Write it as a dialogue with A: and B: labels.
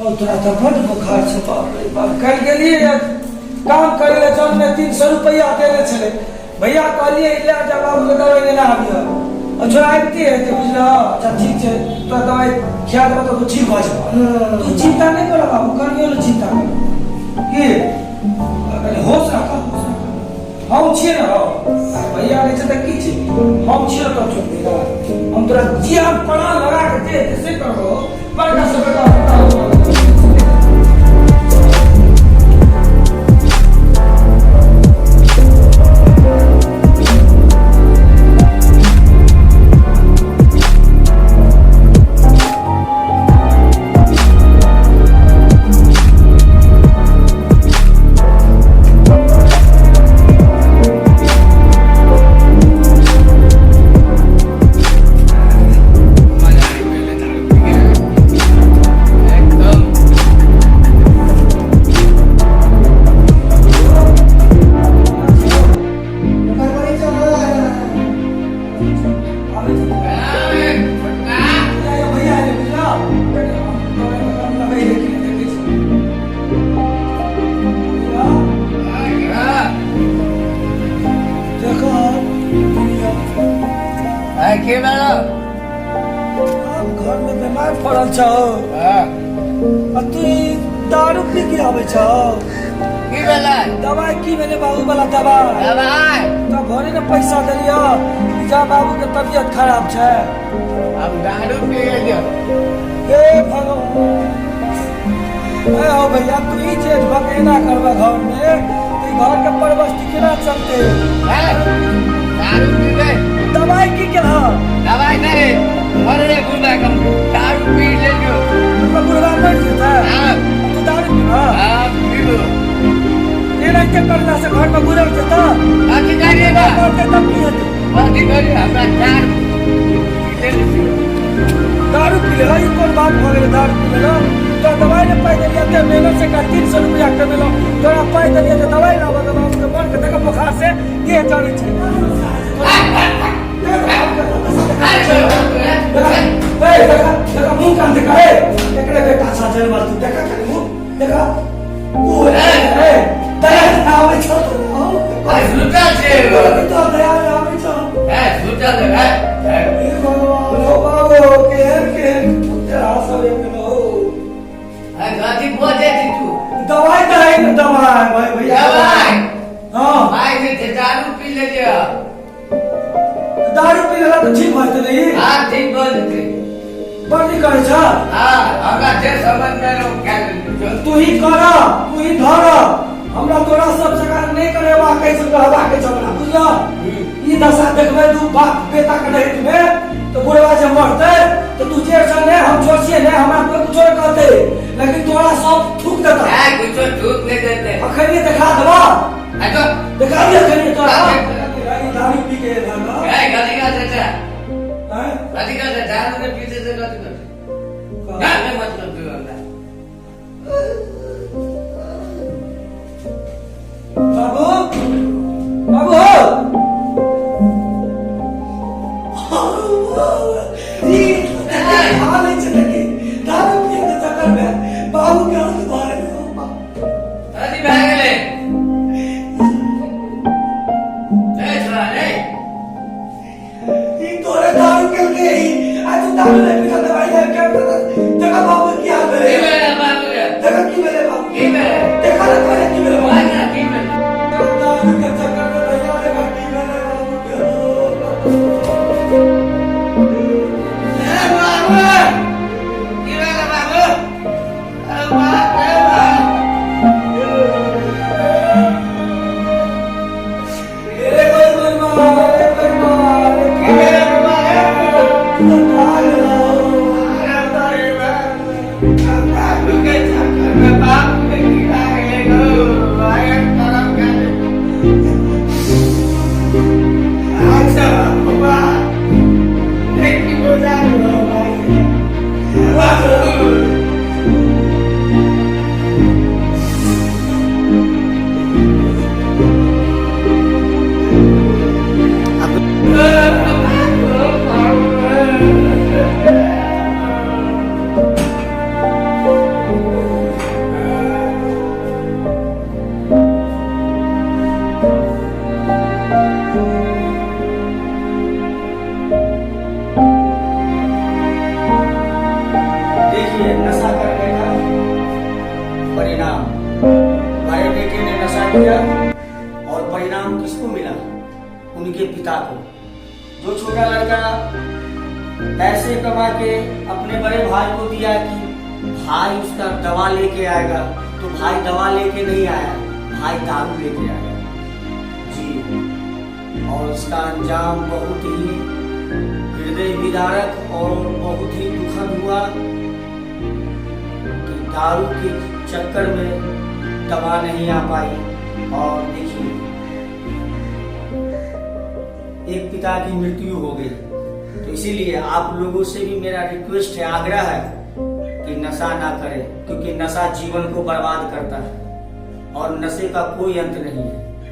A: ओ तोरा तऽ बड्ड बोखार छौ बाप रे बाप। काल्हि गेलियै ये काम करै लए, जनमे 300 रुपैआ देने छलै भैया, कहलियै लए जा बाबूके दवाइ लेने आबिह। आ छोड़ा आबिते हेतै बुझलह। अच्छा ठीक छै, तोरा दवाइ खिया देबौ तऽ तू ठीक भऽ जेबह। तू चिन्ता नहि कर बाबू, कनियो नहि चिन्ता कर। की कनि होश राख, होश राख, हम छियै ने हौ। भैया नहि छै तऽ की छै, हम छियै ने तोरा छोड़बै ना। हम तोरा जिया प्राण लगा के दे से करबो, बड़का से बड़का बड़का हो।
B: मजा आबि गेलै दारू पी के एकदम।
A: आबै छै।
B: छोटका।
A: भैया एलै बुझलह, दवाइ देखै छी। देखो दुनिया।
B: के भेलो?
A: हम घर में बीमार पड़ल छौ आ तू ई दारू पी के आबै छौ।
B: की भेलै?
A: दवाई की भेलै बाबू वाला दवाई?
B: दवाई।
A: तो भरे ने पैसा देलियो जा, बाबू के तबियत खराब छै।
B: हम दारू पी गेलियो।
A: हे भगवान, ए हो भैया, तू ई जेठ भऽ के एना करबह घर में तऽ ई घर के परवस्ती केना चलते?
B: है, दारू पीबै।
A: दवाई की केलह?
B: दवाई नहीं, मरे बुढ़बा के हम दारू पी लेलियो।
A: मतलब बुढ़वा मरि जेतै?
B: हाँ।
A: तू दारू पीबह?
B: हाँ, पीबो।
A: एनाहिते करला से घर में गुजर जेतै?
B: कथी करिए बा?
A: मरतै तब की हेतै?
B: कथी करिए, हमरा दारू पी लेलियो।
A: दारू पी लेलह, ई कोन बात भऽ गेलै? दारू पी लेलह तोरा दवाइ ने पाइ देलियै, एते मेहनत से काल्हि 300 रुपया कमेलहुँ, तोरा पाइ देलियै तऽ दवाइ लाबऽ के। बाबूके मरके देख, बोखार से देह जरै छै। ए, देखा देखा, मुँह कान देखा। ए, एकरे बेटा छा जनमल तू, देखा कनि मुँह देखा। ओ ए ए दया आबै छौ तोरा।
B: झूठा छै।
A: तो दया आबै छौ।
B: ए, झूठा दे ए।
A: हे भगवान, हो बाबू, केहन केहन पुत्र सब एक हो।
B: ए, कथी बजै छी तू?
A: दवाई तऽ है ने, दवाई भाई भैया।
B: दवाई?
A: हाँ।
B: भाई जे छै दारू पी लेलियो।
A: दारू पी लेला तऽ ठीक भऽ जेतै ने ई?
B: हाँ, ठीक भऽ जेतै।
A: बड़ नीक करै छ।
B: हाँ, हमरा जे समझ में एलो कए लेलियो।
A: तू ही कर, तू ही धर, हमरा तोरा सब जगह नहि करेबाक अछि, रहबाक अछि हमरा, बुझलह? ई दशा देखबै दू बाप बेटा के रहैत में तऽ बुढ़वा जे मरतै तऽ तू जेठ छ ने, हम छोट छियै ने, हमरा कोइ कुछो नहि कहतै, लेकिन तोरा सब थूक देतौ।
B: ए, कुछो थूक नहीं देते।
A: अखन देखा देबा।
B: अच्छा।
A: देखा दिया अखन तोरा।
B: हाँ।
A: ई दारू पी के एलहन न।
B: ए, कथी का चाचा?
A: आँय?
B: कथी का चाचा? दारू के पीछे से कथी कर? क्या के मतलब जो हमरा?
A: बाबू, बाबू हो, ई खा लै छै देखी, दारू पिए के चक्कर में बाबू के हाथ भऽ गेलै।
B: कथी भए गेलै?
C: परिणाम। बड़े बेटे ने नशा किया और परिणाम किसको मिला? उनके पिता को। जो छोटा लड़का पैसे कमा के अपने बड़े भाई को दिया कि भाई उसका दवा लेके आएगा, तो भाई दवा लेके नहीं आया, भाई दारू लेके आया जी। और इसका अंजाम बहुत ही हृदय विदारक और बहुत ही दुखद हुआ कि दारू के चक्कर में दवा नहीं आ पाई। और देखिए, एक पिता की मृत्यु हो गई। तो इसीलिए आप लोगों से भी मेरा रिक्वेस्ट है, आग्रह है कि नशा ना करें, क्योंकि नशा जीवन को बर्बाद करता है और नशे का कोई अंत नहीं है।